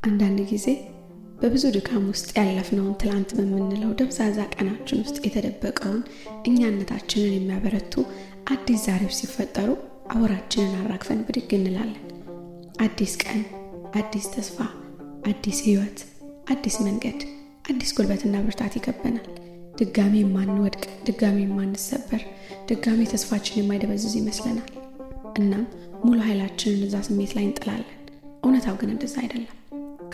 አንዳንድ ጊዜ በብዙ ድካም ውስጥ ያለፍነውን ትላንት በምንለው ደብዛዛ ቀናችን ውስጥ የተደበቀውን እኛነታችንን የሚያበረቱ አዲስ ዛሬዎች ሲፈጠሩ አወራችንን አራግፈን ብድግ እንላለን። አዲስ ቀን፣ አዲስ ተስፋ፣ አዲስ ህይወት፣ አዲስ መንገድ፣ አዲስ ጉልበትና ብርታት ይከበናል። ድጋሚ የማንወድቅ፣ ድጋሚ የማንሰበር፣ ድጋሚ ተስፋችን የማይደበዝዝ ይመስለናል። እናም ሙሉ ኃይላችንን እዛ ስሜት ላይ እንጥላለን። እውነታው ግን እንደዛ አይደለም።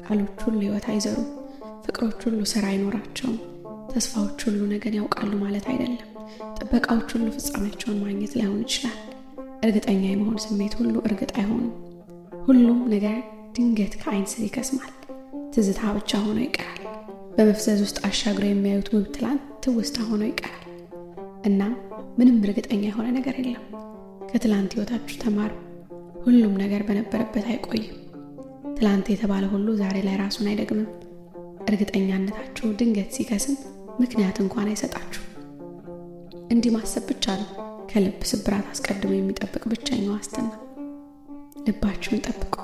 ቃሎች ሁሉ ህይወት አይዘሩም። ፍቅሮች ሁሉ ስራ አይኖራቸውም። ተስፋዎች ሁሉ ነገን ያውቃሉ ማለት አይደለም። ጥበቃዎች ሁሉ ፍጻሜያቸውን ማግኘት ላይሆን ይችላል። እርግጠኛ የመሆን ስሜት ሁሉ እርግጥ አይሆኑም። ሁሉም ነገር ድንገት ከአይን ስር ይከስማል። ትዝታ ብቻ ሆኖ ይቀራል። በመፍዘዝ ውስጥ አሻግረው የሚያዩት ውብ ትላንት ትውስታ ሆኖ ይቀራል። እናም ምንም እርግጠኛ የሆነ ነገር የለም። ከትላንት ህይወታችሁ ተማሩ። ሁሉም ነገር በነበረበት አይቆይም። ትላንት የተባለ ሁሉ ዛሬ ላይ ራሱን አይደግምም። እርግጠኛነታችሁ ድንገት ሲከስም ምክንያት እንኳን አይሰጣችሁ። እንዲህ ማሰብ ብቻ ነው ከልብ ስብራት አስቀድሞ የሚጠብቅ ብቸኛው ዋስትና። ልባችሁን ጠብቁ።